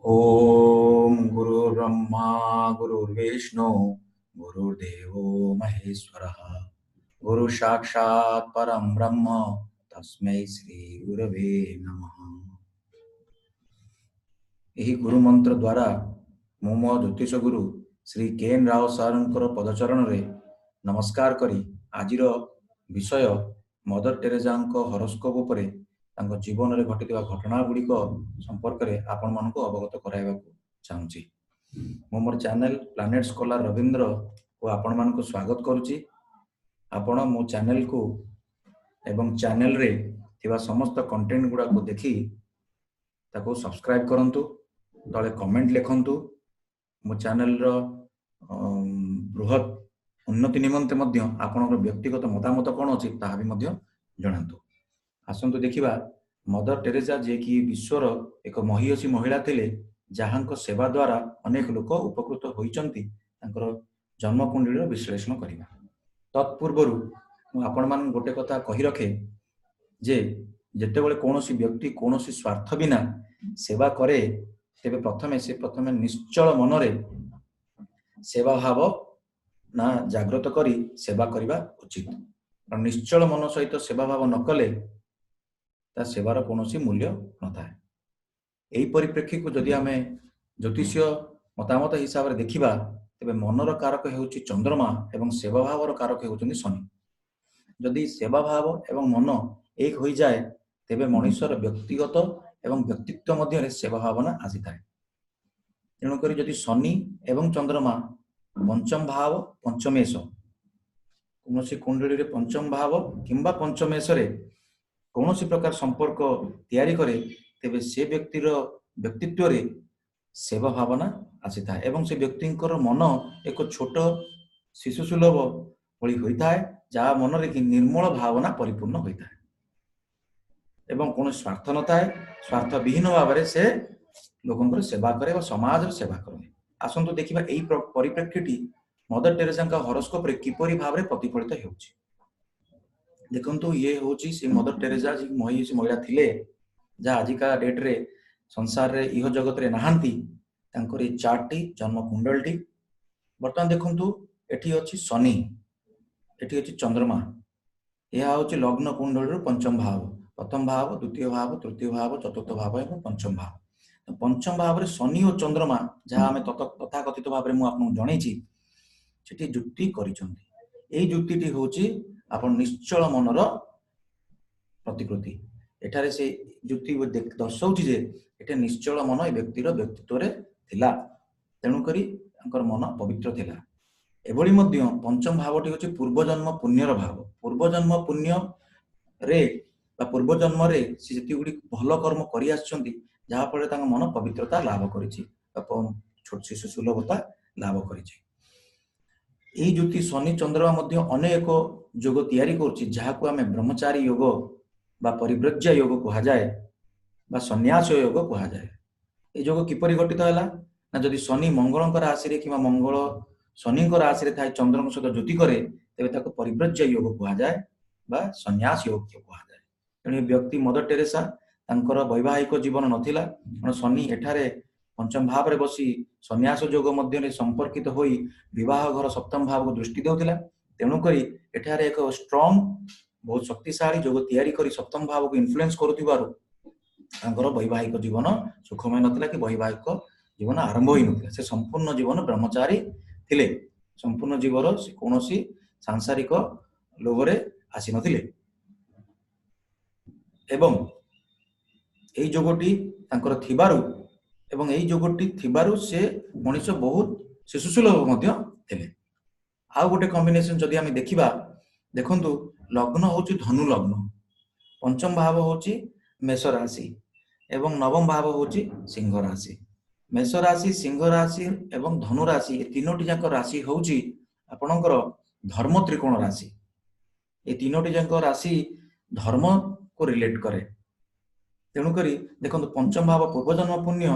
ॐ गुरुर्ब्रह्मा गुरुर्विष्णु गुरुर्देवो महेश्वरः गुरु साक्षात् परं ब्रह्म तस्मै श्री गुरवे नमः। ଏହି ଗୁରୁ ମନ୍ତ୍ର ଦ୍ୱାରା ମୁଁ ମୋ ଜ୍ୟୋତିଷ ଗୁରୁ ଶ୍ରୀ କେ ଏନ୍ ରାଓ ସାରଙ୍କର ପଦଚରଣରେ ନମସ୍କାର କରି ଆଜିର ବିଷୟ ମଦର ଟେରେଜାଙ୍କ ହରସ୍କୋପ ଉପରେ ତାଙ୍କ ଜୀବନରେ ଘଟିଥିବା ଘଟଣା ଗୁଡ଼ିକ ସମ୍ପର୍କରେ ଆପଣମାନଙ୍କୁ ଅବଗତ କରାଇବାକୁ ଚାହୁଁଛି। ମୁଁ ମୋର ଚ୍ୟାନେଲ ପ୍ଲାନେଟ ସ୍କଲାର ରବୀନ୍ଦ୍ରକୁ ଆପଣମାନଙ୍କୁ ସ୍ୱାଗତ କରୁଛି। ଆପଣ ମୋ ଚ୍ୟାନେଲକୁ ଏବଂ ଚ୍ୟାନେଲରେ ଥିବା ସମସ୍ତ କଣ୍ଟେଣ୍ଟ ଗୁଡ଼ାକୁ ଦେଖି ତାକୁ ସବସ୍କ୍ରାଇବ କରନ୍ତୁ, ତଳେ କମେଣ୍ଟ ଲେଖନ୍ତୁ। ମୋ ଚ୍ୟାନେଲର ବୃହତ ଉନ୍ନତି ନିମନ୍ତେ ମଧ୍ୟ ଆପଣଙ୍କର ବ୍ୟକ୍ତିଗତ ମତାମତ କ'ଣ ଅଛି ତାହା ବି ମଧ୍ୟ ଜଣାନ୍ତୁ। ଆସନ୍ତୁ ଦେଖିବା ମଦର ଟେରେଜା, ଯିଏକି ବିଶ୍ୱର ଏକ ମହିୟସୀ ମହିଳା ଥିଲେ, ଯାହାଙ୍କ ସେବା ଦ୍ୱାରା ଅନେକ ଲୋକ ଉପକୃତ ହୋଇଛନ୍ତି, ତାଙ୍କର ଜନ୍ମକୁଣ୍ଡଳୀର ବିଶ୍ଳେଷଣ କରିବା। ତତ୍ପୂର୍ବରୁ ମୁଁ ଆପଣମାନଙ୍କୁ ଗୋଟେ କଥା କହି ରଖେ ଯେ ଯେତେବେଳେ କୌଣସି ବ୍ୟକ୍ତି କୌଣସି ସ୍ୱାର୍ଥ ବିନା ସେବା କରେ, ତେବେ ପ୍ରଥମେ ସେ ନିଶ୍ଚଳ ମନରେ ସେବା ଭାବ ନା ଜାଗ୍ରତ କରି ସେବା କରିବା ଉଚିତ। କାରଣ ନିଶ୍ଚଳ ମନ ସହିତ ସେବା ଭାବ ନ କଲେ ତା ସେବାର କୌଣସି ମୂଲ୍ୟ ନଥାଏ। ଏହି ପରିପ୍ରେକ୍ଷୀକୁ ଯଦି ଆମେ ଜ୍ୟୋତିଷୀୟ ମତାମତ ହିସାବରେ ଦେଖିବା, ତେବେ ମନର କାରକ ହେଉଛି ଚନ୍ଦ୍ରମା ଏବଂ ସେବା ଭାବର କାରକ ହେଉଛନ୍ତି ଶନି। ଯଦି ସେବା ଭାବ ଏବଂ ମନ ଏକ ହୋଇଯାଏ, ତେବେ ମଣିଷର ବ୍ୟକ୍ତିଗତ ଏବଂ ବ୍ୟକ୍ତିତ୍ୱ ମଧ୍ୟରେ ସେବା ଭାବନା ଆସିଥାଏ। ତେଣୁକରି ଯଦି ଶନି ଏବଂ ଚନ୍ଦ୍ରମା ପଞ୍ଚମ ଭାବ ପଞ୍ଚମେଶ, କୌଣସି କୁଣ୍ଡଳୀରେ ପଞ୍ଚମ ଭାବ କିମ୍ବା ପଞ୍ଚମେଶରେ କୌଣସି ପ୍ରକାର ସମ୍ପର୍କ ତିଆରି କରେ, ତେବେ ସେ ବ୍ୟକ୍ତିର ବ୍ୟକ୍ତିତ୍ୱରେ ସେବା ଭାବନା ଆସିଥାଏ ଏବଂ ସେ ବ୍ୟକ୍ତିଙ୍କର ମନ ଏକ ଛୋଟ ଶିଶୁ ସୁଲଭ ଭଳି ହୋଇଥାଏ, ଯାହା ମନରେ କି ନିର୍ମଳ ଭାବନା ପରିପୂର୍ଣ୍ଣ ହୋଇଥାଏ ଏବଂ କୌଣସି ସ୍ୱାର୍ଥ ନଥାଏ। ସ୍ୱାର୍ଥ ବିହୀନ ଭାବରେ ସେ ଲୋକଙ୍କର ସେବା କରେ ବା ସମାଜର ସେବା କରେ। ଆସନ୍ତୁ ଦେଖିବା ଏହି ପରିପ୍ରେକ୍ଷୀଟି ମଦର ଟେରେଜାଙ୍କ ହରସ୍କୋପରେ କିପରି ଭାବରେ ପ୍ରତିଫଳିତ ହେଉଛି। ଦେଖନ୍ତୁ, ଇଏ ହେଉଛି ସେ ମଦର ଟେରେଜା, ମହିଷୀ ମହିଳା ଥିଲେ, ଯାହା ଆଜିକା ଡେଟ୍ରେ ସଂସାରରେ ଇହ ଜଗତରେ ନାହାନ୍ତି। ତାଙ୍କର ଏଇ ଚାର୍ଟଟି, ଜନ୍ମ କୁଣ୍ଡଳୀଟି ବର୍ତ୍ତମାନ ଦେଖନ୍ତୁ, ଏଠି ଅଛି ଶନି, ଏଠି ଅଛି ଚନ୍ଦ୍ରମା। ଏହା ହେଉଛି ଲଗ୍ନ କୁଣ୍ଡଳୀରୁ ପଞ୍ଚମ ଭାବ, ପ୍ରଥମ ଭାବ, ଦ୍ୱିତୀୟ ଭାବ, ତୃତୀୟ ଭାବ, ଚତୁର୍ଥ ଭାବ ଏବଂ ପଞ୍ଚମ ଭାବ। ପଞ୍ଚମ ଭାବରେ ଶନି ଓ ଚନ୍ଦ୍ରମା, ଯାହା ଆମେ ତଥାକଥିତ ଭାବରେ ମୁଁ ଆପଣଙ୍କୁ ଜଣେଇଛି, ସେଠି ଯୁକ୍ତି କରିଛନ୍ତି। ଏଇ ଯୁକ୍ତିଟି ହେଉଛି ଆପଣ ନିଶ୍ଚଳ ମନର ପ୍ରତିକୃତି। ଏଠାରେ ସେ ଯୁକ୍ତି ଦର୍ଶାଉଛି ଯେ ଏଠି ନିଶ୍ଚଳ ମନ ଏ ବ୍ୟକ୍ତିର ବ୍ୟକ୍ତିତ୍ୱରେ ଥିଲା, ତେଣୁକରି ତାଙ୍କର ମନ ପବିତ୍ର ଥିଲା। ଏଭଳି ମଧ୍ୟ ପଞ୍ଚମ ଭାବଟି ହେଉଛି ପୂର୍ବଜନ୍ମ ପୁଣ୍ୟର ଭାବ। ପୂର୍ବଜନ୍ମ ପୁଣ୍ୟରେ ବା ପୂର୍ବଜନ୍ମରେ ସେ ଯେତିକି ଗୁଡ଼ିକ ଭଲ କର୍ମ କରି ଆସିଛନ୍ତି, ଯାହାଫଳରେ ତାଙ୍କ ମନ ପବିତ୍ରତା ଲାଭ କରିଛି ବା ଛୋଟ ଶିଶୁ ସୁଲଭତା ଲାଭ କରିଛି। ଏଇ ଯୁକ୍ତି ଶନି ଚନ୍ଦ୍ରମା ମଧ୍ୟ ଅନେକ ଯୋଗ ତିଆରି କରୁଛି, ଯାହାକୁ ଆମେ ବ୍ରହ୍ମଚାରୀ ଯୋଗ ବା ପରିବ୍ରଜ୍ୟା ଯୋଗ କୁହାଯାଏ ବା ସନ୍ନ୍ୟାସ ଯୋଗ କୁହାଯାଏ। ଏ ଯୋଗ କିପରି ଗଠିତ ହେଲା ନା, ଯଦି ଶନି ମଙ୍ଗଳଙ୍କ ରାଶିରେ କିମ୍ବା ମଙ୍ଗଳ ଶନିଙ୍କ ରାଶିରେ ଥାଇ ଚନ୍ଦ୍ରଙ୍କ ସହିତ ଯୁତି କରେ, ତେବେ ତାକୁ ପରିବ୍ରଜ୍ୟା ଯୋଗ କୁହାଯାଏ ବା ସନ୍ନ୍ୟାସ ଯୋଗ କୁହାଯାଏ। ତେଣୁ ଏ ବ୍ୟକ୍ତି ମଦର ଟେରେସା, ତାଙ୍କର ବୈବାହିକ ଜୀବନ ନଥିଲା, କାରଣ ଶନି ଏଠାରେ ପଞ୍ଚମ ଭାବରେ ବସି ସନ୍ନ୍ୟାସ ଯୋଗ ମଧ୍ୟରେ ସମ୍ପର୍କିତ ହୋଇ ବିବାହ ଘର ସପ୍ତମ ଭାବକୁ ଦୃଷ୍ଟି ଦେଉଥିଲା। ତେଣୁକରି ଏଠାରେ ଏକ ଷ୍ଟ୍ରଙ୍ଗ, ବହୁତ ଶକ୍ତିଶାଳୀ ଯୋଗ ତିଆରି କରି ସପ୍ତମ ଭାବକୁ ଇନଫ୍ଲୁଏନ୍ସ କରୁଥିବାରୁ ତାଙ୍କର ବୈବାହିକ ଜୀବନ ସୁଖମୟ ନଥିଲା କି ବୈବାହିକ ଜୀବନ ଆରମ୍ଭ ହୋଇନଥିଲା। ସେ ସମ୍ପୂର୍ଣ୍ଣ ଜୀବନ ବ୍ରହ୍ମଚାରୀ ଥିଲେ, ସମ୍ପୂର୍ଣ୍ଣ ଜୀବର ସେ କୌଣସି ସାଂସାରିକ ଲୋଭରେ ଆସିନଥିଲେ ଏବଂ ଏଇ ଯୋଗଟି ତାଙ୍କର ଥିବାରୁ ଏବଂ ଏଇ ଯୋଗଟି ଥିବାରୁ ସେ ମଣିଷ ବହୁତ ଶିଶୁ ସୁଲଭ ମଧ୍ୟ ଥିଲେ। ଆଉ ଗୋଟେ କମ୍ବିନେସନ ଯଦି ଆମେ ଦେଖିବା, ଦେଖନ୍ତୁ ଲଗ୍ନ ହେଉଛି ଧନୁ ଲଗ୍ନ, ପଞ୍ଚମ ଭାବ ହେଉଛି ମେଷ ରାଶି ଏବଂ ନବମ ଭାବ ହେଉଛି ସିଂହ ରାଶି। ମେଷ ରାଶି, ସିଂହ ରାଶି ଏବଂ ଧନୁ ରାଶି, ଏ ତିନୋଟି ଯାକ ରାଶି ହେଉଛି ଆପଣଙ୍କର ଧର୍ମ ତ୍ରିକୋଣ ରାଶି। ଏ ତିନୋଟି ଯାକ ରାଶି ଧର୍ମକୁ ରିଲେଟ କରେ। ତେଣୁକରି ଦେଖନ୍ତୁ, ପଞ୍ଚମ ଭାବ ପୂର୍ବଜନ୍ମ ପୁଣ୍ୟ,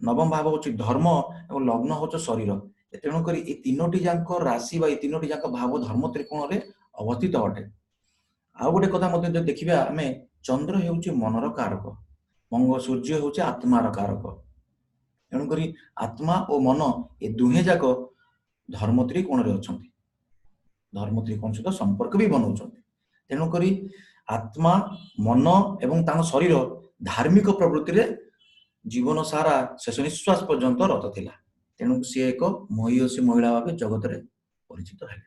ନବମ ଭାବ ହେଉଛି ଧର୍ମ ଏବଂ ଲଗ୍ନ ହେଉଛି ଶରୀର। ତେଣୁକରି ଏ ତିନୋଟି ଯାକ ରାଶି ବା ଏ ତିନୋଟି ଯାକ ଭାବ ଧର୍ମ ତ୍ରିକୋଣରେ ଅବସ୍ଥିତ ଅଟେ। ଆଉ ଗୋଟେ କଥା ମଧ୍ୟ ଯଦି ଦେଖିବା ଆମେ, ଚନ୍ଦ୍ର ହେଉଛି ମନର କାରକ, ମଙ୍ଗ ସୂର୍ଯ୍ୟ ହେଉଛି ଆତ୍ମାର କାରକ। ତେଣୁକରି ଆତ୍ମା ଓ ମନ ଏ ଦୁହେଁ ଯାକ ଧର୍ମ ତ୍ରିକୋଣରେ ଅଛନ୍ତି, ଧର୍ମ ତ୍ରିକୋଣ ସହିତ ସମ୍ପର୍କ ବି ବନାଉଛନ୍ତି। ତେଣୁକରି ଆତ୍ମା, ମନ ଏବଂ ତାଙ୍କ ଶରୀର ଧାର୍ମିକ ପ୍ରବୃତ୍ତିରେ ଜୀବନ ସାରା ଶେଷ ନିଶ୍ୱାସ ପର୍ଯ୍ୟନ୍ତ ରତ ଥିଲା। ତେଣୁ ସିଏ ଏକ ମହିୟସୀ ମହିଳା ଭାବେ ଜଗତରେ ପରିଚିତ ହେଲେ।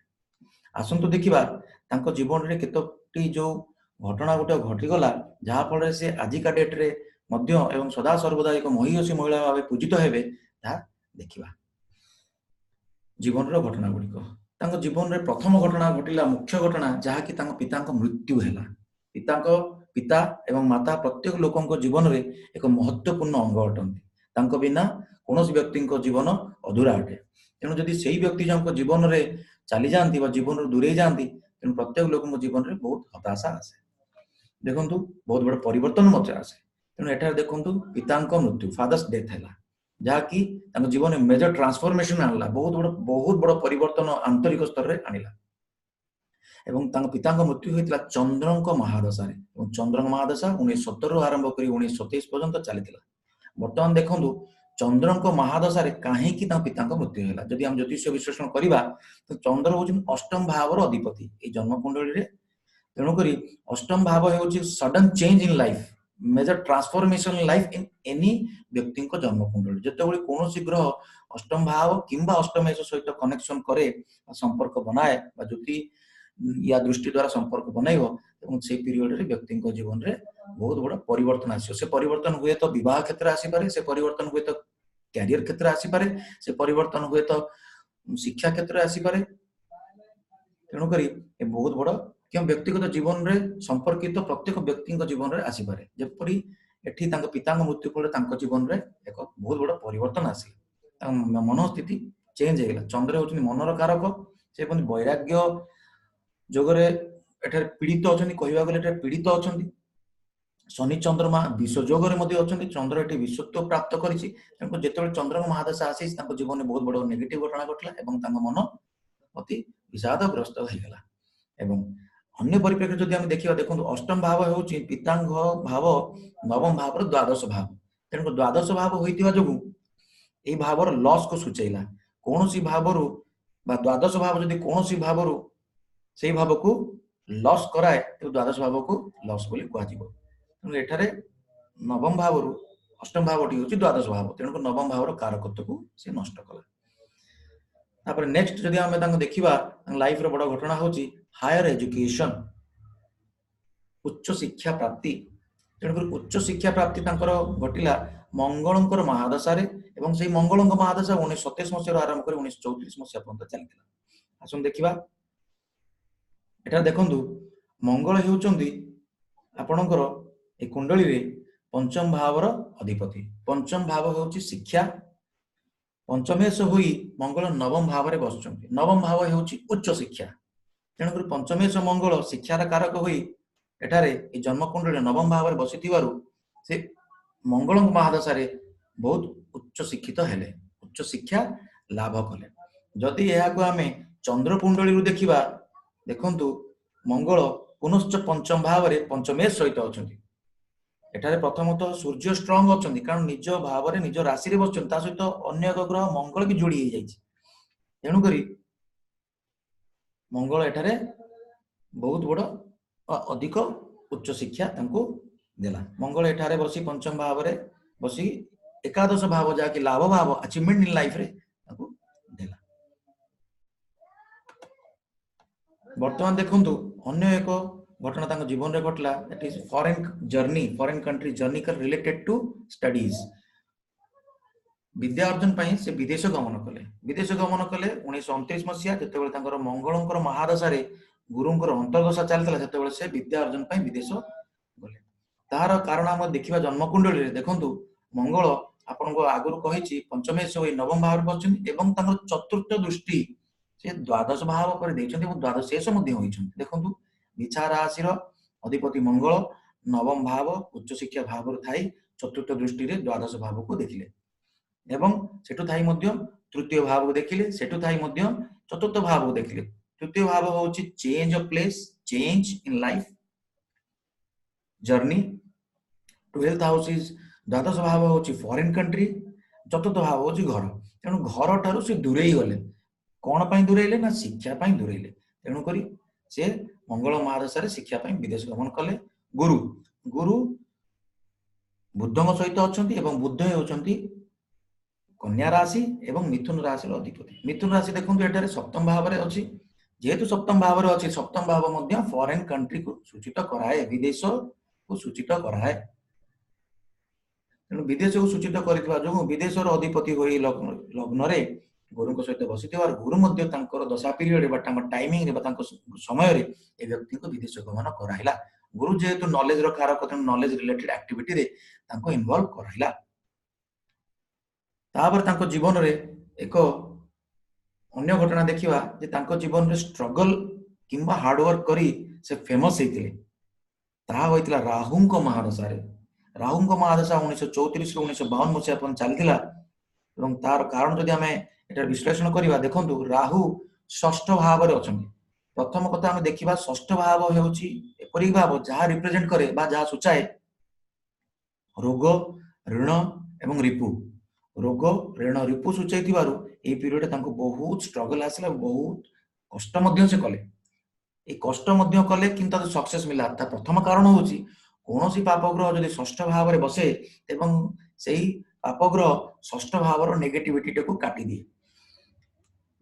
ଆସନ୍ତୁ ଦେଖିବା ତାଙ୍କ ଜୀବନରେ କେତୋଟି ଯୋଉ ଘଟଣା ଗୋଟେ ଘଟିଗଲା, ଯାହାଫଳରେ ସେ ଆଜିକା ଡେଟ୍ରେ ମଧ୍ୟ ଏବଂ ସଦା ସର୍ବଦା ଏକ ମହିୟସୀ ମହିଳା ଭାବେ ପୂଜିତ ହେବେ, ତାହା ଦେଖିବା। ଜୀବନର ଘଟଣା ଗୁଡ଼ିକ। ତାଙ୍କ ଜୀବନରେ ପ୍ରଥମ ଘଟଣା ଘଟିଲା, ମୁଖ୍ୟ ଘଟଣା, ଯାହାକି ତାଙ୍କ ପିତାଙ୍କ ମୃତ୍ୟୁ ହେଲା। ପିତା ଏବଂ ମାତା ପ୍ରତ୍ୟେକ ଲୋକଙ୍କ ଜୀବନରେ ଏକ ମହତ୍ୱପୂର୍ଣ୍ଣ ଅଙ୍ଗ ଅଟନ୍ତି। ତାଙ୍କ ବିନା କୌଣସି ବ୍ୟକ୍ତିଙ୍କ ଜୀବନ ଅଧୁରା ଅଟେ। ତେଣୁ ଯଦି ସେଇ ବ୍ୟକ୍ତି ଜଣଙ୍କ ଜୀବନରେ ଚାଲିଯାଆନ୍ତି ବା ଜୀବନରୁ ଦୂରେଇ ଯାଆନ୍ତି, ତେଣୁ ପ୍ରତ୍ୟେକ ଲୋକଙ୍କ ଜୀବନରେ ବହୁତ ହତାଶା ଆସେ। ଦେଖନ୍ତୁ, ବହୁତ ବଡ଼ ପରିବର୍ତ୍ତନ ମଧ୍ୟ ଆସେ। ତେଣୁ ଏଠାରେ ଦେଖନ୍ତୁ ପିତାଙ୍କ ମୃତ୍ୟୁ, ଫାଦର୍ସ ଡେଥ୍ ହେଲା, ଯାହାକି ତାଙ୍କ ଜୀବନରେ ମେଜର ଟ୍ରାନ୍ସଫର୍ମେସନ ଆଣିଲା, ବହୁତ ବଡ଼ ପରିବର୍ତ୍ତନ ଆନ୍ତରିକ ସ୍ତରରେ ଆଣିଲା। ଏବଂ ତାଙ୍କ ପିତାଙ୍କ ମୃତ୍ୟୁ ହୋଇଥିଲା ଚନ୍ଦ୍ରଙ୍କ ମହାଦଶାରେ, ଏବଂ ଚନ୍ଦ୍ରଙ୍କ ମହାଦଶା 1917ରୁ ଆରମ୍ଭ କରି 1927 ପର୍ଯ୍ୟନ୍ତ ଚାଲିଥିଲା। ବର୍ତ୍ତମାନ ଦେଖନ୍ତୁ ଚନ୍ଦ୍ରଙ୍କ ମହାଦଶାରେ କାହିଁକି ତାଙ୍କ ପିତାଙ୍କ ମୃତ୍ୟୁ ହେଲା। ଯଦି ଆମେ ଜ୍ୟୋତିଷ ବିଶ୍ଳେଷଣ କରିବା ତ ଚନ୍ଦ୍ର ହେଉଛନ୍ତି ଅଷ୍ଟମ ଭାବର ଅଧିପତି ଏଇ ଜନ୍ମକୁଣ୍ଡଳୀରେ। ତେଣୁକରି ଅଷ୍ଟମ ଭାବ ହେଉଛି sudden change in life, major transformation in life in any ବ୍ୟକ୍ତିଙ୍କ ଜନ୍ମକୁଣ୍ଡଳୀ। ଯେତେବେଳେ କୌଣସି ଗ୍ରହ ଅଷ୍ଟମ ଭାବ କିମ୍ବା ଅଷ୍ଟମେଶ ସହିତ କନେକ୍ସନ କରେ ବା ସମ୍ପର୍କ ବନାଏ ବା ଜ୍ୟୋତି ୟା ଦୃଷ୍ଟି ଦ୍ୱାରା ସମ୍ପର୍କ ବନାଇବ, ଏବଂ ସେଇ ପିରିୟଡରେ ବ୍ୟକ୍ତିଙ୍କ ଜୀବନରେ ବହୁତ ବଡ଼ ପରିବର୍ତ୍ତନ ଆସିବ। ସେ ପରିବର୍ତ୍ତନ ହୁଏତ ବିବାହ କ୍ଷେତ୍ରରେ ଆସିପାରେ, ସେ ପରିବର୍ତ୍ତନ ହୁଏତ କ୍ୟାରିୟର କ୍ଷେତ୍ରରେ ଆସିପାରେ, ସେ ପରିବର୍ତ୍ତନ ହୁଏତ ଶିକ୍ଷା କ୍ଷେତ୍ରରେ ଆସିପାରେ। ତେଣୁକରି ଏ ବହୁତ ବଡ଼ କେଉଁ ବ୍ୟକ୍ତିଗତ ଜୀବନରେ ସମ୍ପର୍କିତ ପ୍ରତ୍ୟେକ ବ୍ୟକ୍ତିଙ୍କ ଜୀବନରେ ଆସିପାରେ। ଯେପରି ଏଠି ତାଙ୍କ ପିତାଙ୍କ ମୃତ୍ୟୁ ଫଳରେ ତାଙ୍କ ଜୀବନରେ ଏକ ବହୁତ ବଡ଼ ପରିବର୍ତ୍ତନ ଆସିଲା, ତାଙ୍କ ମନୋସ୍ଥିତି ଚେଞ୍ଜ ହେଇଗଲା। ଚନ୍ଦ୍ର ହେଉଛନ୍ତି ମନର କାରକ, ସେ ପୁଣି ବୈରାଗ୍ୟ ଯୋଗରେ ଏଠାରେ ପୀଡ଼ିତ ଅଛନ୍ତି, କହିବାକୁ ଗଲେ ଏଠାରେ ପୀଡ଼ିତ ଅଛନ୍ତି। ଶନି ଚନ୍ଦ୍ରମା ବିଷ ଯୋଗରେ ମଧ୍ୟ ଅଛନ୍ତି, ଚନ୍ଦ୍ର ଏଠି ବିଶ୍ୱତ୍ୱ ପ୍ରାପ୍ତ କରିଛି। ତେଣୁ ଯେତେବେଳେ ଚନ୍ଦ୍ରଙ୍କ ମହାଦଶା ଆସିଛି ତାଙ୍କ ଜୀବନରେ ବହୁତ ବଡ଼ ନେଗେଟିଭ ଘଟଣା ଘଟିଲା ଏବଂ ତାଙ୍କ ମନ ଅତି ବିଷାଦଗ୍ରସ୍ତ ହେଇଗଲା। ଏବଂ ଅନ୍ୟ ପରିପ୍ରେକ୍ଷୀରେ ଯଦି ଆମେ ଦେଖିବା, ଦେଖନ୍ତୁ ଅଷ୍ଟମ ଭାବ ହେଉଛି ପିତାଙ୍କ ଭାବ, ନବମ ଭାବର ଦ୍ୱାଦଶ ଭାବ। ତେଣୁ ଦ୍ୱାଦଶ ଭାବ ହୋଇଥିବା ଯୋଗୁଁ ଏଇ ଭାବର ଲସ୍କୁ ସୂଚେଇଲା। କୌଣସି ଭାବରୁ ବା ଦ୍ୱାଦଶ ଭାବ ଯଦି କୌଣସି ଭାବରୁ ସେଇ ଭାବକୁ ଲସ୍ କରାଏ, ତେବେ ଦ୍ୱାଦଶ ଭାବକୁ ଲସ୍ ବୋଲି କୁହାଯିବ। ତେଣୁ ଏଠାରେ ନବମ ଭାବରୁ ଅଷ୍ଟମ ଭାବଟି ହେଉଛି ଦ୍ୱାଦଶ ଭାବ, ତେଣୁ ନବମ ଭାବର କାରକତ୍ୱକୁ ସେ ନଷ୍ଟ କଲା। ତାପରେ ନେକ୍ସଟ ଯଦି ଆମେ ତାଙ୍କୁ ଦେଖିବା, ତାଙ୍କ ଲାଇଫର ବଡ଼ ଘଟଣା ହେଉଛି ହାୟର ଏଜୁକେସନ, ଉଚ୍ଚ ଶିକ୍ଷା ପ୍ରାପ୍ତି। ତେଣୁକରି ଉଚ୍ଚ ଶିକ୍ଷା ପ୍ରାପ୍ତି ତାଙ୍କର ଘଟିଲା ମଙ୍ଗଳଙ୍କର ମହାଦଶାରେ, ଏବଂ ସେଇ ମଙ୍ଗଳଙ୍କ ମହାଦଶା 1927 ମସିହାରୁ ଆରମ୍ଭ କରି 1934 ମସିହା ପର୍ଯ୍ୟନ୍ତ ଚାଲିଥିଲା। ଆସନ୍ତୁ ଦେଖିବା, ଏଠାରେ ଦେଖନ୍ତୁ ମଙ୍ଗଳ ହେଉଛନ୍ତି ଆପଣଙ୍କର ଏ କୁଣ୍ଡଳୀରେ ପଞ୍ଚମ ଭାବର ଅଧିପତି। ପଞ୍ଚମ ଭାବ ହେଉଛି ଶିକ୍ଷା। ପଞ୍ଚମେଶ ହୋଇ ମଙ୍ଗଳ ନବମ ଭାବରେ ବସୁଛନ୍ତି। ନବମ ଭାବ ହେଉଛି ଉଚ୍ଚ ଶିକ୍ଷା। ତେଣୁକରି ପଞ୍ଚମେଶ ମଙ୍ଗଳ ଶିକ୍ଷାର କାରକ ହୋଇ ଏଠାରେ ଏ ଜନ୍ମକୁଣ୍ଡଳୀରେ ନବମ ଭାବରେ ବସିଥିବାରୁ ସେ ମଙ୍ଗଳଙ୍କ ମହାଦଶାରେ ବହୁତ ଉଚ୍ଚ ଶିକ୍ଷିତ ହେଲେ, ଉଚ୍ଚ ଶିକ୍ଷା ଲାଭ କଲେ। ଯଦି ଏହାକୁ ଆମେ ଚନ୍ଦ୍ର କୁଣ୍ଡଳୀରୁ ଦେଖିବା, ଦେଖନ୍ତୁ ମଙ୍ଗଳ ପୁନଶ୍ଚ ପଞ୍ଚମ ଭାବରେ ପଞ୍ଚମେଶ ସହିତ ଅଛନ୍ତି। ଏଠାରେ ପ୍ରଥମତଃ ସୂର୍ଯ୍ୟ ଷ୍ଟ୍ରଙ୍ଗ ଅଛନ୍ତି, କାରଣ ନିଜ ଭାବରେ ନିଜ ରାଶିରେ ବସୁଛନ୍ତି, ତା ସହିତ ଅନ୍ୟ ଏକ ଗ୍ରହ ମଙ୍ଗଳ ବି ଯୋଡ଼ି ହେଇଯାଇଛି। ତେଣୁକରି ମଙ୍ଗଳ ଏଠାରେ ବହୁତ ବଡ଼ ଅଧିକ ଉଚ୍ଚ ଶିକ୍ଷା ତାଙ୍କୁ ଦେଲା। ମଙ୍ଗଳ ଏଠାରେ ବସି ପଞ୍ଚମ ଭାବରେ ବସି ଏକାଦଶ ଭାବ, ଯାହାକି ଲାଭ ଭାବ, ଆଚିଭମେଣ୍ଟ ଇନ୍ ଲାଇଫରେ ତାଙ୍କୁ ଦେଲା। ବର୍ତ୍ତମାନ ଦେଖନ୍ତୁ ଅନ୍ୟ ଏକ ଘଟଣା ତାଙ୍କ ଜୀବନରେ ଘଟିଲା, that is foreign journey, foreign country journey related to studies. ବିଦ୍ୟା ଅର୍ଜନ ପାଇଁ ସେ ବିଦେଶ ଗମନ କଲେ। ବିଦେଶ ଗମନ କଲେ 1929 ମସିହା, ଯେତେବେଳେ ତାଙ୍କର ମଙ୍ଗଳଙ୍କର ମହାଦଶାରେ ଗୁରୁଙ୍କର ଅନ୍ତର୍ଦଶା ଚାଲିଥିଲା, ସେତେବେଳେ ସେ ବିଦ୍ୟା ଅର୍ଜନ ପାଇଁ ବିଦେଶ ଗଲେ। ତାହାର କାରଣ ଆମେ ଦେଖିବା ଜନ୍ମକୁଣ୍ଡଳୀରେ। ଦେଖନ୍ତୁ ମଙ୍ଗଳ ଆପଣଙ୍କୁ ଆଗରୁ କହିଛି ପଞ୍ଚମେଶ ହୋଇ ନବମ ଭାବରେ ବସିଛନ୍ତି ଏବଂ ତାଙ୍କର ଚତୁର୍ଥ ଦୃଷ୍ଟି ସେ ଦ୍ୱାଦଶ ଭାବ ଉପରେ ଦେଇଛନ୍ତି ଏବଂ ଦ୍ୱାଦଶେଷ ମଧ୍ୟ ହୋଇଛନ୍ତି। ଦେଖନ୍ତୁ ବିଛା ରାଶିର ଅଧିପତି ମଙ୍ଗଳ ନବମ ଭାବ ଉଚ୍ଚଶିକ୍ଷା ଭାବରୁ ଥାଇ ଚତୁର୍ଥ ଦୃଷ୍ଟିରେ ଦ୍ୱାଦଶ ଭାବକୁ ଦେଖିଲେ ଏବଂ ସେଠୁ ଥାଇ ମଧ୍ୟ ତୃତୀୟ ଭାବକୁ ଦେଖିଲେ, ସେଠୁ ଥାଇ ମଧ୍ୟ ଚତୁର୍ଥ ଭାବକୁ ଦେଖିଲେ। ତୃତୀୟ ଭାବ ହେଉଛି change of place, change in life, journey. 12th house is ଦ୍ୱାଦଶ ଭାବ ହେଉଛି ଫରେନ୍ କଣ୍ଟ୍ରି, ଚତୁର୍ଥ ଭାବ ହେଉଛି ଘର। ତେଣୁ ଘରଠାରୁ ସେ ଦୂରେଇ ଗଲେ। କଣ ପାଇଁ ଦୂରେଇଲେ ନା ଶିକ୍ଷା ପାଇଁ ଦୂରେଇଲେ। ତେଣୁକରି ସେ ମଙ୍ଗଳ ମହାଦଶାରେ ଶିକ୍ଷା ପାଇଁ ବିଦେଶ ଗମନ କଲେ। ଗୁରୁ, ଗୁରୁ ବୁଦ୍ଧଙ୍କ ସହିତ ଅଛନ୍ତି ଏବଂ ବୁଦ୍ଧ ହେଉଛନ୍ତି କନ୍ୟା ରାଶି ଏବଂ ମିଥୁନ ରାଶିର ଅଧିପତି। ମିଥୁନ ରାଶି ଦେଖନ୍ତୁ ଏଠାରେ ସପ୍ତମ ଭାବରେ ଅଛି। ଯେହେତୁ ସପ୍ତମ ଭାବରେ ଅଛି, ସପ୍ତମ ଭାବ ମଧ୍ୟ ଫରେନ୍ କଣ୍ଟ୍ରିକୁ ସୂଚିତ କରାଏ, ବିଦେଶକୁ ସୂଚିତ କରାଏ। ତେଣୁ ବିଦେଶକୁ ସୂଚିତ କରିଥିବା ଯୋଗୁଁ ବିଦେଶର ଅଧିପତି ହୋଇ ଲଗ୍ନରେ ଗୁରୁଙ୍କ ସହିତ ବସିଥିବାରୁ ଗୁରୁ ମଧ୍ୟ ତାଙ୍କର ଦଶା ପିରିୟଡ ବା ତାଙ୍କ ଟାଇମିଂରେ ବା ତାଙ୍କ ସମୟରେ ଏ ବ୍ୟକ୍ତିଙ୍କୁ ବିଦେଶ ଗମନ କରାଇଲା। ଗୁରୁ ଯେହେତୁ ନଲେଜର କାରକ, ତେଣୁ ନଲେଜ ରିଲେଟେଡ ଆକ୍ଟିଭିଟିରେ ତାଙ୍କୁ ଇନଭଲ୍ଭ କରାଇଲା। ତାପରେ ତାଙ୍କ ଜୀବନରେ ଏକ ଅନ୍ୟ ଘଟଣା ଦେଖିବା ଯେ ତାଙ୍କ ଜୀବନରେ ଷ୍ଟ୍ରଗଲ କିମ୍ବା ହାର୍ଡୱାର୍କ କରି ସେ ଫେମସ ହେଇଥିଲେ। ତାହା ହୋଇଥିଲା ରାହୁଙ୍କ ମହାଦଶାରେ। ରାହୁଙ୍କ ମହାଦଶା 1934ରୁ 1952 ମସିହା ପର୍ଯ୍ୟନ୍ତ ଚାଲିଥିଲା ଏବଂ ତାର କାରଣ ଯଦି ଆମେ ଏଠାରେ ବିଶ୍ଳେଷଣ କରିବା, ଦେଖନ୍ତୁ ରାହୁ ଷଷ୍ଠ ଭାବରେ ଅଛନ୍ତି। ପ୍ରଥମ କଥା ଆମେ ଦେଖିବା, ଷଷ୍ଠ ଭାବ ହେଉଛି ଏପରି ଭାବ ଯାହା ରିପ୍ରେଜେଣ୍ଟ କରେ ବା ଯାହା ସୂଚାଏ ରୋଗ, ଋଣ ଏବଂ ରିପୁ। ରୋଗ, ଋଣ, ରିପୁ ସୂଚାଇଥିବାରୁ ଏଇ ପିରିୟଡରେ ତାଙ୍କୁ ବହୁତ ଷ୍ଟ୍ରଗଲ ଆସିଲା, ବହୁତ କଷ୍ଟ ମଧ୍ୟ ସେ କଲେ। ଏଇ କଷ୍ଟ ମଧ୍ୟ କଲେ କିନ୍ତୁ ତାକୁ ସକ୍ସେସ ମିଳିଲା। ତା ପ୍ରଥମ କାରଣ ହେଉଛି କୌଣସି ପାପ ଗ୍ରହ ଯଦି ଷଷ୍ଠ ଭାବରେ ବସେ ଏବଂ ସେଇ ପାପ ଗ୍ରହ ଷଷ୍ଠ ଭାବର ନେଗେଟିଭିଟିଟାକୁ କାଟିଦିଏ।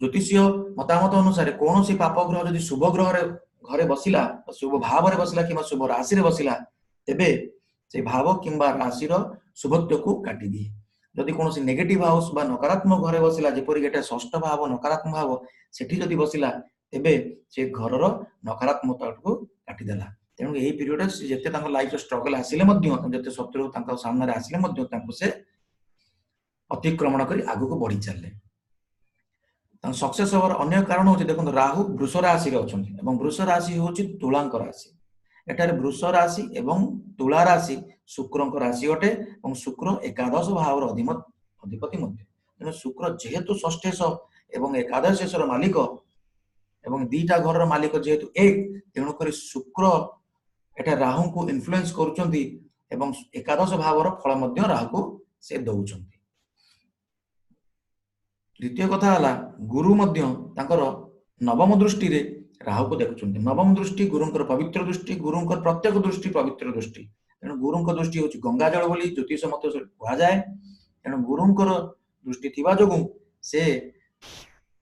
ଜ୍ୟୋତିଷୀୟ ମତାମତ ଅନୁସାରେ କୌଣସି ପାପ ଗ୍ରହ ଯଦି ଶୁଭ ଗ୍ରହରେ ଘରେ ବସିଲା, ଶୁଭ ଭାବରେ ବସିଲା କିମ୍ବା ଶୁଭ ରାଶିରେ ବସିଲା, ତେବେ ସେ ଭାବ କିମ୍ବା ରାଶିର ଶୁଭତ୍ୱକୁ କାଟିଦିଏ। ଯଦି କୌଣସି ନେଗେଟିଭ ହାଉସ ବା ନକାରାତ୍ମକ ଘରେ ବସିଲା, ଯେପରିକି ଏଟା ଷଷ୍ଠ ଭାବ ନକାରାତ୍ମକ ଭାବ, ସେଠି ଯଦି ବସିଲା ତେବେ ସେ ଘରର ନକାରାତ୍ମକତାକୁ କାଟିଦେଲା। ତେଣୁ ଏହି ପିରିୟଡରେ ସେ ଯେତେ ତାଙ୍କ ଲାଇଫର ଷ୍ଟ୍ରଗଲ ଆସିଲେ ମଧ୍ୟ, ଯେତେ ଶତ୍ରୁ ତାଙ୍କ ସାମ୍ନାରେ ଆସିଲେ ମଧ୍ୟ ତାଙ୍କୁ ସେ ଅତିକ୍ରମଣ କରି ଆଗକୁ ବଢି ଚାଲିଲେ। ତାଙ୍କ ସକ୍ସେସ ହବାର ଅନ୍ୟ କାରଣ ହଉଛି, ଦେଖନ୍ତୁ ରାହୁ ବୃଷ ରାଶିରେ ଅଛନ୍ତି ଏବଂ ବୃଷ ରାଶି ହଉଛି ତୁଳାଙ୍କ ରାଶି। ଏଠାରେ ବୃଷ ରାଶି ଏବଂ ତୁଳା ରାଶି ଶୁକ୍ରଙ୍କ ରାଶି ଅଟେ ଏବଂ ଶୁକ୍ର ଏକାଦଶ ଭାବର ଅଧିପତି ମଧ୍ୟ। ତେଣୁ ଶୁକ୍ର ଯେହେତୁ ଷଷ୍ଠେଶ ଏବଂ ଏକାଦଶେଶର ମାଲିକ ଏବଂ ଦିଟା ଘରର ମାଲିକ ଯେହେତୁ ଏକ, ତେଣୁକରି ଶୁକ୍ର ଏଟା ରାହୁଙ୍କୁ ଇନଫ୍ଲୁଏନ୍ସ କରୁଛନ୍ତି ଏବଂ ଏକାଦଶ ଭାବର ଫଳ ମଧ୍ୟ ରାହୁକୁ ସେ ଦଉଛନ୍ତି। ଦ୍ୱିତୀୟ କଥା ହେଲା ଗୁରୁ ମଧ୍ୟ ତାଙ୍କର ନବମ ଦୃଷ୍ଟିରେ ରାହୁକୁ ଦେଖୁଛନ୍ତି। ନବମ ଦୃଷ୍ଟି ଗୁରୁଙ୍କର ପବିତ୍ର ଦୃଷ୍ଟି, ଗୁରୁଙ୍କର ପ୍ରତ୍ୟେକ ଦୃଷ୍ଟି ପବିତ୍ର ଦୃଷ୍ଟି। ତେଣୁ ଗୁରୁଙ୍କ ଦୃଷ୍ଟି ହେଉଛି ଗଙ୍ଗା ଜଳ ବୋଲି ଜ୍ୟୋତିଷ ମତ କୁହାଯାଏ। ତେଣୁ ଗୁରୁଙ୍କର ଦୃଷ୍ଟି ଥିବା ଯୋଗୁଁ ସେ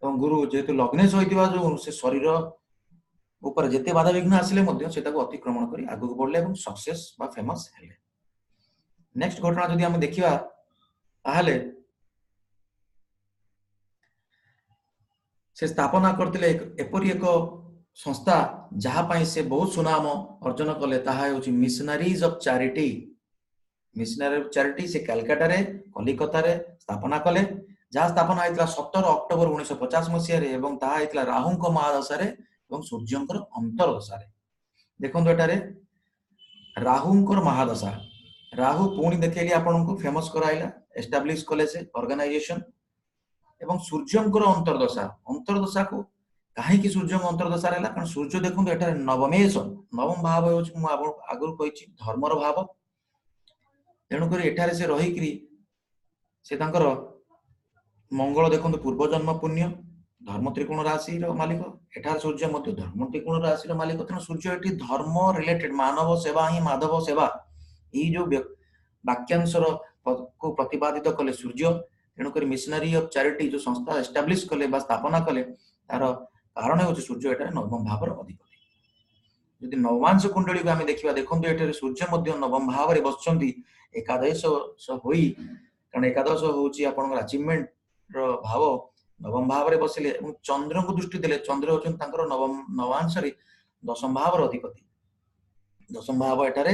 ଏବଂ ଗୁରୁ ଯେହେତୁ ଲଗ୍ନେଶ ହୋଇଥିବା ଯୋଗୁଁ ସେ ଶରୀର ଉପରେ ଯେତେ ବାଧାବିଘ୍ନ ଆସିଲେ ମଧ୍ୟ ସେ ତାକୁ ଅତିକ୍ରମଣ କରି ଆଗକୁ ବଢିଲେ ଏବଂ ସକ୍ସେସ ବା ଫେମସ ହେଲେ। ନେକ୍ସଟ ଘଟଣା ଯଦି ଆମେ ଦେଖିବା ତାହେଲେ ସେ ସ୍ଥାପନା କରିଥିଲେ ଏପରି ଏକ ସଂସ୍ଥା ଯାହା ପାଇଁ ସେ ବହୁତ ସୁନାମ ଅର୍ଜନ କଲେ, ତାହା ହେଉଛି missionaries of charity. Missionary of charity ସେ କାଲକାଟାରେ, କଲିକତାରେ ସ୍ଥାପନା କଲେ, ଯାହା ସ୍ଥାପନା ହେଇଥିଲା 17 ଅକ୍ଟୋବର 1950 ମସିହାରେ ଏବଂ ତାହା ହେଇଥିଲା ରାହୁଙ୍କ ମହାଦଶାରେ ଏବଂ ସୂର୍ଯ୍ୟଙ୍କର ଅନ୍ତରଦଶାରେ। ଦେଖନ୍ତୁ ଏଠାରେ ରାହୁଙ୍କର ମହାଦଶା, ରାହୁ ପୁଣି ଦେଖେଇଲି ଆପଣଙ୍କୁ, ଫେମସ କରାଇଲା, ଏଷ୍ଟାବ୍ଲିଶ କଲେ ସେ ଅର୍ଗାନାଇଜେସନ। ଏବଂ ସୂର୍ଯ୍ୟଙ୍କର ଅନ୍ତର୍ଦଶା, ଅନ୍ତର୍ଦଶାକୁ କାହିଁକି ସୂର୍ଯ୍ୟଙ୍କ ଅନ୍ତର୍ଦଶାରେ ହେଲା, କାରଣ ସୂର୍ଯ୍ୟ ଦେଖନ୍ତୁ ଏଠାରେ ନବମେଶ, ନବମ ଭାବ ହେଉଛି ମୁଁ ଆପଣଙ୍କୁ ଆଗରୁ କହିଛି ଧର୍ମର ଭାବ। ତେଣୁକରି ଏଠାରେ ସେ ରହିକିରି ସେ ତାଙ୍କର ମଙ୍ଗଳ ଦେଖନ୍ତୁ ପୂର୍ବଜନ୍ମ ପୁଣ୍ୟ ଧର୍ମ ତ୍ରିକୋଣ ରାଶିର ମାଲିକ, ଏଠାରେ ସୂର୍ଯ୍ୟ ମଧ୍ୟ ଧର୍ମ ତ୍ରିକୋଣ ରାଶିର ମାଲିକ। ତେଣୁ ସୂର୍ଯ୍ୟ ଏଠି ଧର୍ମ ରିଲେଟେଡ, ମାନବ ସେବା ହିଁ ମାଧବ ସେବା, ଏଇ ଯୋଉ ବାକ୍ୟାଂଶର କୁ ପ୍ରତିପାଦିତ କଲେ ସୂର୍ଯ୍ୟ। ତେଣୁକରି ମିଶନାରୀ ଅଫ ଚାରିଟି ଯୋଉ ସଂସ୍ଥା ଏଷ୍ଟାବ୍ଲିଶ କଲେ ବା ସ୍ଥାପନା କଲେ, ତାର କାରଣ ହେଉଛି ସୂର୍ଯ୍ୟ ଏଠାରେ ନବମ ଭାବର ଅଧିପତି। ଯଦି ନବମାଂଶ କୁଣ୍ଡଳୀକୁ ଆମେ ଦେଖିବା, ଦେଖନ୍ତୁ ଏଠାରେ ସୂର୍ଯ୍ୟ ମଧ୍ୟ ନବମ ଭାବରେ ବସିଛନ୍ତି ଏକାଦଶ ହୋଇ, କାରଣ ଏକାଦଶ ହଉଛି ଆପଣଙ୍କର ଆଚିଭମେଣ୍ଟ ର ଭାବ। ନବମ ଭାବରେ ବସିଲେ ଏବଂ ଚନ୍ଦ୍ରଙ୍କୁ ଦୃଷ୍ଟି ଦେଲେ, ଚନ୍ଦ୍ର ହଉଛନ୍ତି ତାଙ୍କର ନବାଂଶରେ ଦଶମ ଭାବର ଅଧିପତି। ଦଶମ ଭାବ ଏଠାରେ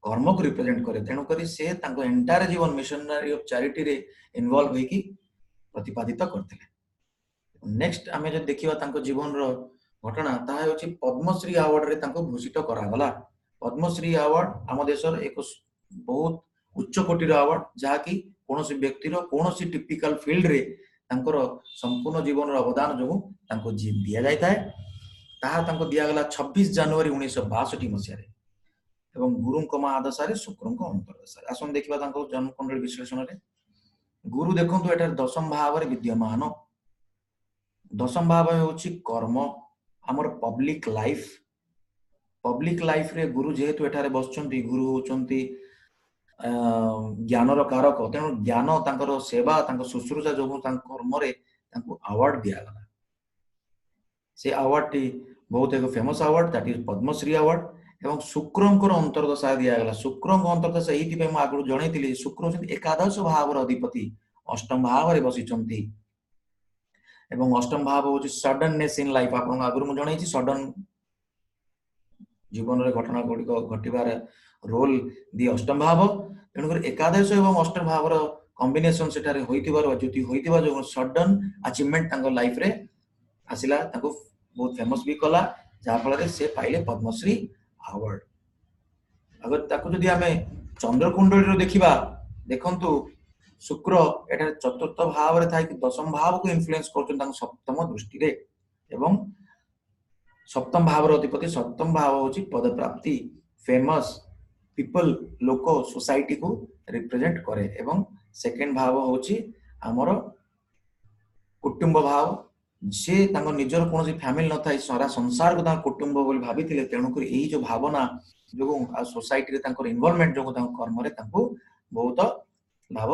କର୍ମକୁ ରିପ୍ରେଜେଣ୍ଟ କରେ, ତେଣୁକରି ସେ ତାଙ୍କ ଏଣ୍ଟାୟାର ଜୀବନ ମିଶନାରୀ ଅଫ ଚାରିଟିରେ ଇନଭଲ୍ଭ ହେଇକି ପ୍ରତିପାଦିତ କରିଥିଲେ। ନେକ୍ସଟ ଆମେ ଯଦି ଦେଖିବା ତାଙ୍କ ଜୀବନର ଘଟଣା, ତାହା ହେଉଛି ପଦ୍ମଶ୍ରୀ ଆୱାର୍ଡରେ ତାଙ୍କୁ ଭୂଷିତ କରାଗଲା। ପଦ୍ମଶ୍ରୀ ଆୱାର୍ଡ ଆମ ଦେଶର ଏକ ବହୁତ ଉଚ୍ଚ କୋଟିର ଆୱାର୍ଡ, ଯାହାକି କୌଣସି ବ୍ୟକ୍ତିର କୌଣସି ଟିପିକାଲ ଫିଲ୍ଡରେ ତାଙ୍କର ସମ୍ପୂର୍ଣ୍ଣ ଜୀବନର ଅବଦାନ ଯୋଗୁଁ ତାଙ୍କୁ ଦିଆଯାଇଥାଏ। ତାହା ତାଙ୍କୁ ଦିଆଗଲା 26 ଜାନୁଆରୀ 1962 ମସିହାରେ ଏବଂ ଗୁରୁଙ୍କ ମହାଦଶାରେ ଶୁକ୍ରଙ୍କ ଅନ୍ତର୍ଦଶାରେ। ଆସନ୍ତୁ ଦେଖିବା ତାଙ୍କ ଜନ୍ମକୁଣ୍ଡଳୀ ବିଶ୍ଳେଷଣରେ। ଗୁରୁ ଦେଖନ୍ତୁ ଏଠାରେ ଦଶମ ଭାବରେ ବିଦ୍ୟମାନ। ଦଶମ ଭାବ ହେଉଛି କର୍ମ, ଆମର ପବ୍ଲିକ ଲାଇଫ। ପବ୍ଲିକ ଲାଇଫରେ ଗୁରୁ ଯେହେତୁ ଏଠାରେ ବସିଛନ୍ତି, ଗୁରୁ ହେଉଛନ୍ତି ଜ୍ଞାନର କାରକ, ତେଣୁ ଜ୍ଞାନ, ତାଙ୍କର ସେବା, ତାଙ୍କ ଶୁଶ୍ରୂଷା ଯୋଗୁଁ ତାଙ୍କ କର୍ମରେ ତାଙ୍କୁ ଆୱାର୍ଡ ଦିଆଗଲା। ସେ ଆୱାର୍ଡଟି ବହୁତ ଏକ famous award, that is Padmashri award. ଏବଂ ଶୁକ୍ରଙ୍କର ଅନ୍ତର୍ଦଶା ଦିଆଗଲା। ଶୁକ୍ରଙ୍କ ଅନ୍ତର୍ଦଶା ଏଇଥିପାଇଁ ମୁଁ ଆଗରୁ ଜଣେଇଥିଲି, ଶୁକ୍ର ହେଉଛନ୍ତି ଏକାଦଶ ଭାବର ଅଧିପତି, ଅଷ୍ଟମ ଭାବରେ ବସିଛନ୍ତି ଏବଂ ଅଷ୍ଟମ ଭାବ ହଉଛି ସଡନନେସ୍ ଇନ୍ ଲାଇଫ। ଆପଣଙ୍କୁ ଆଗରୁ ମୁଁ ଜଣେଇଛି, ସଡନ ଜୀବନରେ ଘଟଣା ଗୁଡ଼ିକ ଘଟିବାର ରୋଲ ଦିଏ ଅଷ୍ଟମ ଭାବ। ତେଣୁକରି ଏକାଦଶ ଏବଂ ଅଷ୍ଟମ ଭାବର କମ୍ବିନେସନ ସେଠାରେ ହୋଇଥିବାରୁ, ଜ୍ୟୋତି ହୋଇଥିବା ଯୋଗୁଁ ସଡନ ଆଚିଭମେଣ୍ଟ ତାଙ୍କ ଲାଇଫରେ ଆସିଲା, ତାଙ୍କୁ ବହୁତ ଫେମସ ବି କଲା, ଯାହାଫଳରେ ସେ ପାଇଲେ ପଦ୍ମଶ୍ରୀ ଆୱାର୍ଡ। ଆଗ ତାକୁ ଯଦି ଆମେ ଚନ୍ଦ୍ରକୁଣ୍ଡଳୀରୁ ଦେଖିବା, ଦେଖନ୍ତୁ ଶୁକ୍ର ଏଠାରେ ଚତୁର୍ଥ ଭାବରେ ଥାଇକି ଦଶମ ଭାବକୁ ଇନଫ୍ଲୁଏନ୍ସ କରୁଛନ୍ତି ତାଙ୍କ ସପ୍ତମ ଦୃଷ୍ଟିରେ, ଏବଂ ସପ୍ତମ ଭାବର ଅଧିପତି, ସପ୍ତମ ଭାବ ହଉଛି ପଦପ୍ରାପ୍ତି, ଫେମସ ପିପଲ, ଲୋକ, ସୋସାଇଟିକୁ ରିପ୍ରେଜେଣ୍ଟ କରେ। ଏବଂ ସେକେଣ୍ଡ ଭାବ ହଉଛି ଆମର କୁଟୁମ୍ବ ଭାବ। ସେ ତାଙ୍କ ନିଜର କୌଣସି ଫ୍ୟାମିଲି ନଥାଇ ସାରା ସଂସାରକୁ ତାଙ୍କ କୁଟୁମ୍ବ ବୋଲି ଭାବିଥିଲେ, ତେଣୁକରି ଏଇ ଯୋଉ ଭାବନା ଯୋଗୁଁ ଆଉ ସୋସାଇଟିରେ ତାଙ୍କର ଇନଭଲଭମେଣ୍ଟ ଯୋଗୁଁ ତାଙ୍କ କର୍ମରେ ତାଙ୍କୁ ବହୁତ ଲାଭ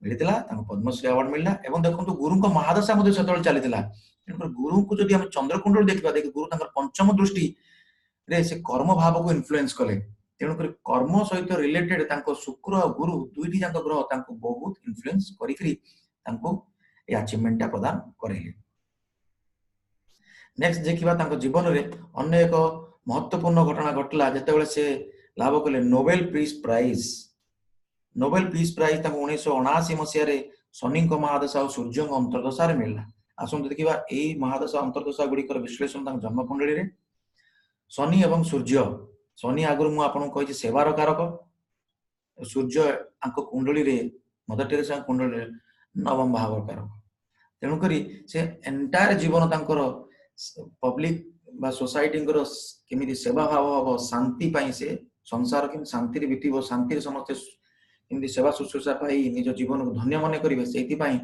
ମିଳିଥିଲା, ତାଙ୍କୁ ପଦ୍ମଶ୍ରୀ ଆୱାର୍ଡ ମିଳିଲା। ଏବଂ ଦେଖନ୍ତୁ ଗୁରୁଙ୍କ ମହାଦଶା ମଧ୍ୟ ସେତେବେଳେ ଚାଲିଥିଲା, ତେଣୁକରି ଗୁରୁଙ୍କୁ ଯଦି ଆମେ ଚନ୍ଦ୍ରକୁଣ୍ଡଳୀ ଦେଖିବା, ଦେଖି ଗୁରୁ ତାଙ୍କର ପଞ୍ଚମ ଦୃଷ୍ଟିରେ ସେ କର୍ମ ଭାବକୁ ଇନଫ୍ଲୁଏନ୍ସ କଲେ, ତେଣୁକରି କର୍ମ ସହିତ ରିଲେଟେଡ ତାଙ୍କ ଶୁକ୍ର ଆଉ ଗୁରୁ ଦୁଇଟି ଯାକ ଗ୍ରହ ତାଙ୍କୁ ବହୁତ ଇନଫ୍ଲୁଏନ୍ସ କରିକିରି ତାଙ୍କୁ ଏ ଆଚିଭମେଣ୍ଟଟା ପ୍ରଦାନ କରାଇଲେ। ନେକ୍ସଟ ଦେଖିବା ତାଙ୍କ ଜୀବନରେ ଅନ୍ୟ ଏକ ମହତ୍ୱପୂର୍ଣ୍ଣ ଘଟଣା ଘଟିଲା, ଯେତେବେଳେ ସେ ଲାଭ କଲେ Nobel peace prize. Nobel peace prize ତାଙ୍କୁ 1979 ମସିହାରେ ଶନିଙ୍କ ମହାଦଶା ଆଉ ସୂର୍ଯ୍ୟଙ୍କ ଅନ୍ତର୍ଦଶାରେ ମିଳିଲା। ଆସନ୍ତୁ ଦେଖିବା ଏଇ ମହାଦଶା ଅନ୍ତର୍ଦଶା ଗୁଡ଼ିକର ବିଶ୍ଳେଷଣ ତାଙ୍କ ଜନ୍ମକୁଣ୍ଡଳୀରେ। ଶନି ଏବଂ ସୂର୍ଯ୍ୟ, ଶନି ଆଗରୁ ମୁଁ ଆପଣଙ୍କୁ କହିଛି ସେବାର କାରକ, ସୂର୍ଯ୍ୟ ତାଙ୍କ କୁଣ୍ଡଳୀରେ, ମଦର ଟେରେସାଙ୍କ କୁଣ୍ଡଳୀରେ ନବମ ଭାବର କାରକ। ତେଣୁକରି ସେ ଏଣ୍ଟାୟାର ଜୀବନ ତାଙ୍କର ପବ୍ଲିକ ବା ସୋସାଇଟିଙ୍କର କେମିତି ସେବା ଭାବ ହବ, ଶାନ୍ତି ପାଇଁ, ସେ ସଂସାର କେମିତି ଶାନ୍ତିରେ ବିତିବ, ଶାନ୍ତିରେ ସମସ୍ତେ କେମିତି ସେବା ଶୁଶ୍ରୂଷା ପାଇ ନିଜ ଜୀବନକୁ ଧନ୍ୟ ମନେ କରିବେ, ସେଇଥିପାଇଁ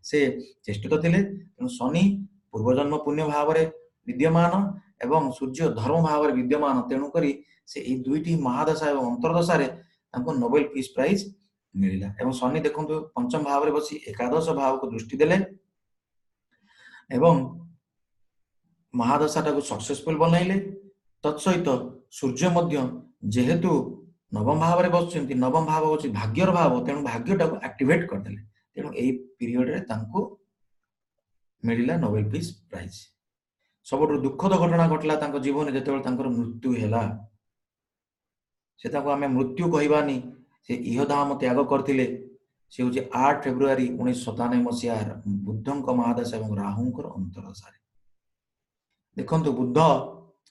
ସେ ଚେଷ୍ଟିତ ଥିଲେ। ତେଣୁ ଶନି ପୂର୍ବଜନ୍ମ ପୁଣ୍ୟ ଭାବରେ ବିଦ୍ୟମାନ ଏବଂ ସୂର୍ଯ୍ୟ ଧର୍ମ ଭାବରେ ବିଦ୍ୟମାନ, ତେଣୁକରି ସେ ଏଇ ଦୁଇଟି ମହାଦଶା ଏବଂ ଅନ୍ତର୍ଦଶାରେ ତାଙ୍କୁ ନୋବେଲ ପିସ୍ ପ୍ରାଇଜ ମିଳିଲା। ଏବଂ ଶନି ଦେଖନ୍ତୁ ପଞ୍ଚମ ଭାବରେ ବସି ଏକାଦଶ ଭାବକୁ ଦୃଷ୍ଟି ଦେଲେ ଏବଂ ମହାଦଶାଟାକୁ ସକ୍ସେସଫୁଲ ବନାଇଲେ। ତତ୍ସହିତ ସୂର୍ଯ୍ୟ ମଧ୍ୟ ଯେହେତୁ ନବମ ଭାବରେ ବସୁଛନ୍ତି, ନବମ ଭାବ ହଉଛି ଭାଗ୍ୟର ଭାବ, ତେଣୁ ଭାଗ୍ୟଟାକୁ ଆକ୍ଟିଭେଟ କରିଦେଲେ। ତେଣୁ ଏଇ ପିରିୟଡରେ ତାଙ୍କୁ ମିଳିଲା ନୋବେଲ ପିସ୍ ପ୍ରାଇଜ। ସବୁଠୁ ଦୁଃଖଦ ଘଟଣା ଘଟିଲା ତାଙ୍କ ଜୀବନରେ ଯେତେବେଳେ ତାଙ୍କର ମୃତ୍ୟୁ ହେଲା। ସେ ତାକୁ ଆମେ ମୃତ୍ୟୁ କହିବାନି, ସେ ଇହଧାମ ତ୍ୟାଗ କରିଥିଲେ। ସେ ହଉଛି 8 ଫେବୃଆରୀ 1997 ମସିହା ବୁଦ୍ଧଙ୍କ ମହାଦଶା ଏବଂ ରାହୁଙ୍କର ଅନ୍ତର୍ଦଶାରେ। ଦେଖନ୍ତୁ ବୁଦ୍ଧ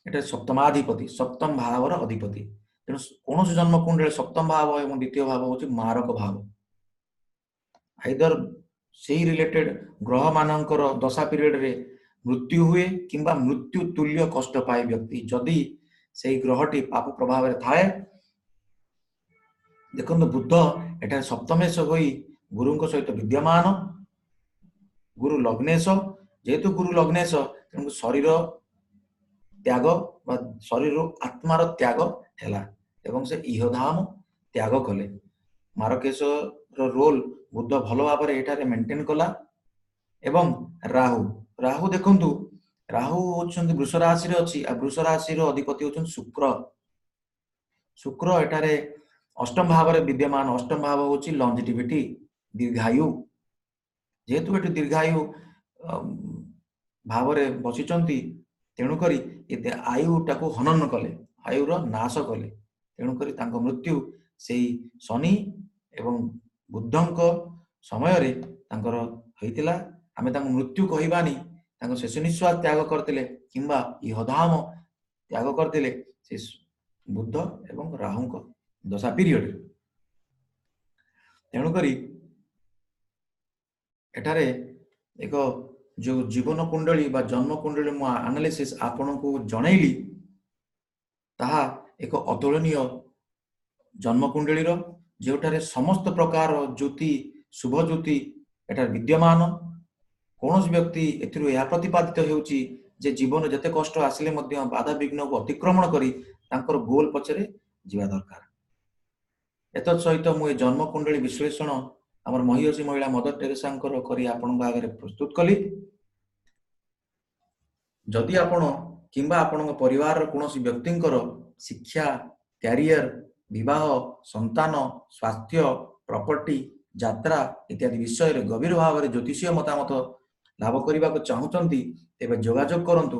ଏଟା ସପ୍ତମାଧିପତି, ସପ୍ତମ ଭାବର ଅଧିପତି, ତେଣୁ କୌଣସି ଜନ୍ମକୁଣ୍ଡଳୀରେ ସପ୍ତମ ଭାବ ଏବଂ ଦ୍ୱିତୀୟ ଭାବ ହଉଛି ମାରକ ଭାବ। ଆଇଦର ସେଇ ରିଲେଟେଡ ଗ୍ରହ ମାନଙ୍କର ଦଶା ପିରିୟଡରେ ମୃତ୍ୟୁ ହୁଏ କିମ୍ବା ମୃତ୍ୟୁ ତୁଲ୍ୟ କଷ୍ଟ ପାଏ ବ୍ୟକ୍ତି, ଯଦି ସେଇ ଗ୍ରହଟି ପାପ ପ୍ରଭାବରେ ଥାଏ। ଦେଖନ୍ତୁ ବୁଦ୍ଧ ଏଠାରେ ସପ୍ତମେଶ ହୋଇ ଗୁରୁଙ୍କ ସହିତ ବିଦ୍ୟମାନ, ଗୁରୁ ଲଗ୍ନେଶ, ଯେହେତୁ ଗୁରୁ ଲଗ୍ନେଶ ତେଣୁ ଶରୀର ତ୍ୟାଗ ବା ଶରୀରରୁ ଆତ୍ମାର ତ୍ୟାଗ ହେଲା ଏବଂ ସେ ଇହଧାମ ତ୍ୟାଗ କଲେ। ମାରକେଶର ରୋଲ ବୁଦ୍ଧ ଭଲ ଭାବରେ ଏଠାରେ ମେଣ୍ଟେନ କଲା। ଏବଂ ରାହୁ, ରାହୁ ଦେଖନ୍ତୁ ରାହୁ ହଉଛନ୍ତି ବୃଷ ରାଶିରେ ଅଛି, ଆଉ ବୃଷ ରାଶିର ଅଧିପତି ହଉଛନ୍ତି ଶୁକ୍ର। ଶୁକ୍ର ଏଠାରେ ଅଷ୍ଟମ ଭାବରେ ବିଦ୍ୟମାନ। ଅଷ୍ଟମ ଭାବ ହଉଛି ଲଞ୍ଜିଟିଭିଟି, ଦୀର୍ଘାୟୁ। ଯେହେତୁ ଏଠି ଦୀର୍ଘାୟୁ ଭାବରେ ବସିଛନ୍ତି, ତେଣୁକରି ଏତେ ଆୟୁଟାକୁ ହନନ କଲେ, ଆୟୁର ନାଶ କଲେ। ତେଣୁକରି ତାଙ୍କ ମୃତ୍ୟୁ ସେଇ ଶନି ଏବଂ ବୁଦ୍ଧଙ୍କ ସମୟରେ ତାଙ୍କର ହେଇଥିଲା। ଆମେ ତାଙ୍କୁ ମୃତ୍ୟୁ କହିବାନି, ତାଙ୍କ ଶେଷ ନିଶ୍ୱାସ ତ୍ୟାଗ କରିଥିଲେ କିମ୍ବା ଇହଧାମ ତ୍ୟାଗ କରିଥିଲେ ସେ ବୁଦ୍ଧ ଏବଂ ରାହୁଙ୍କ ଦଶା ପିରିୟଡ। ତେଣୁକରି ଏଠାରେ ଏକ ଯୋଉ ଜୀବନ କୁଣ୍ଡଳୀ ବା ଜନ୍ମ କୁଣ୍ଡଳୀ ମୁଁ ଆନାଲିସିସ୍ ଆପଣଙ୍କୁ ଜଣେଇଲି, ତାହା ଏକ ଅତୁଳନୀୟ ଜନ୍ମ କୁଣ୍ଡଳୀର, ଯେଉଁଠାରେ ସମସ୍ତ ପ୍ରକାର ଜ୍ୟୋତି, ଶୁଭ ଜ୍ୟୋତି ଏଠାରେ ବିଦ୍ୟମାନ। କୌଣସି ବ୍ୟକ୍ତି ଏଥିରୁ ଏହା ପ୍ରତିପାଦିତ ହେଉଛି ଯେ ଜୀବନ ଯେତେ କଷ୍ଟ ଆସିଲେ ମଧ୍ୟ ବାଧାବିଘ୍ନକୁ ଅତିକ୍ରମଣ କରି ତାଙ୍କର ଗୋଲ ପଛରେ ଯିବା ଦରକାର। ଏତଦ୍ ସହିତ ମୁଁ ଏ ଜନ୍ମକୁଣ୍ଡଳୀ ବିଶ୍ଳେଷଣ ଆମର ମହିୟସୀ ମହିଳା ମଦର ଟେରେସାଙ୍କର କରି ଆପଣଙ୍କ ଆଗରେ ପ୍ରସ୍ତୁତ କଲି। ଯଦି ଆପଣ କିମ୍ବା ଆପଣଙ୍କ ପରିବାରର କୌଣସି ବ୍ୟକ୍ତିଙ୍କର ଶିକ୍ଷା, କ୍ୟାରିୟର, ବିବାହ, ସନ୍ତାନ, ସ୍ୱାସ୍ଥ୍ୟ, ପ୍ରପର୍ଟି, ଯାତ୍ରା ଇତ୍ୟାଦି ବିଷୟରେ ଗଭୀର ଭାବରେ ଜ୍ୟୋତିଷୀୟ ମତାମତ ଲାଭ କରିବାକୁ ଚାହୁଁଛନ୍ତି, ତେବେ ଯୋଗାଯୋଗ କରନ୍ତୁ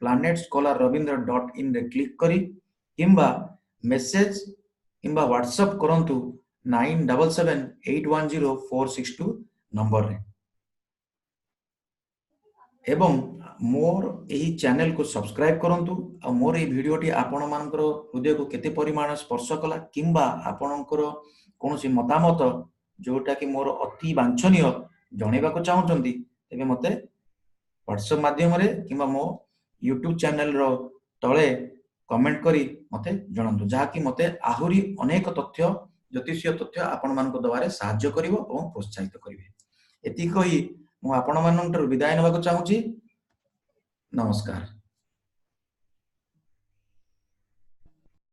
planetscholarrabindra.in ରେ କ୍ଲିକ୍ କରି କିମ୍ବା ମେସେଜ କିମ୍ବା ହ୍ୱାଟ୍ସଆପ୍ କରନ୍ତୁ 977810462 ନମ୍ବରରେ ଏବଂ ମୋର ଏହି ଚ୍ୟାନେଲକୁ ସବସ୍କ୍ରାଇବ କରନ୍ତୁ। ଆଉ ମୋର ଏହି ଭିଡ଼ିଓଟି ଆପଣମାନଙ୍କର ହୃଦୟକୁ କେତେ ପରିମାଣ ସ୍ପର୍ଶ କଲା କିମ୍ବା ଆପଣଙ୍କର କୌଣସି ମତାମତ ଯୋଉଟାକି ମୋର ଅତି ବାଞ୍ଛନୀୟ ଜଣେଇବାକୁ ଚାହୁଁଛନ୍ତି, ତେବେ ମୋତେ ହ୍ୱାଟ୍ସଆପ୍ ମାଧ୍ୟମରେ କିମ୍ବା ମୋ ୟୁଟ୍ୟୁବ ଚ୍ୟାନେଲର ତଳେ କମେଣ୍ଟ କରି ମୋତେ ଜଣାନ୍ତୁ, ଯାହାକି ମୋତେ ଆହୁରି ଅନେକ ତଥ୍ୟ, ଜ୍ୟୋତିଷୀୟ ତଥ୍ୟ ଆପଣମାନଙ୍କୁ ଦେବାରେ ସାହାଯ୍ୟ କରିବ ଏବଂ ପ୍ରୋତ୍ସାହିତ କରିବେ। ଏତିକି କହି ମୁଁ ଆପଣମାନଙ୍କଠାରୁ ବିଦାୟ ନେବାକୁ ଚାହୁଁଛି। ନମସ୍କାର।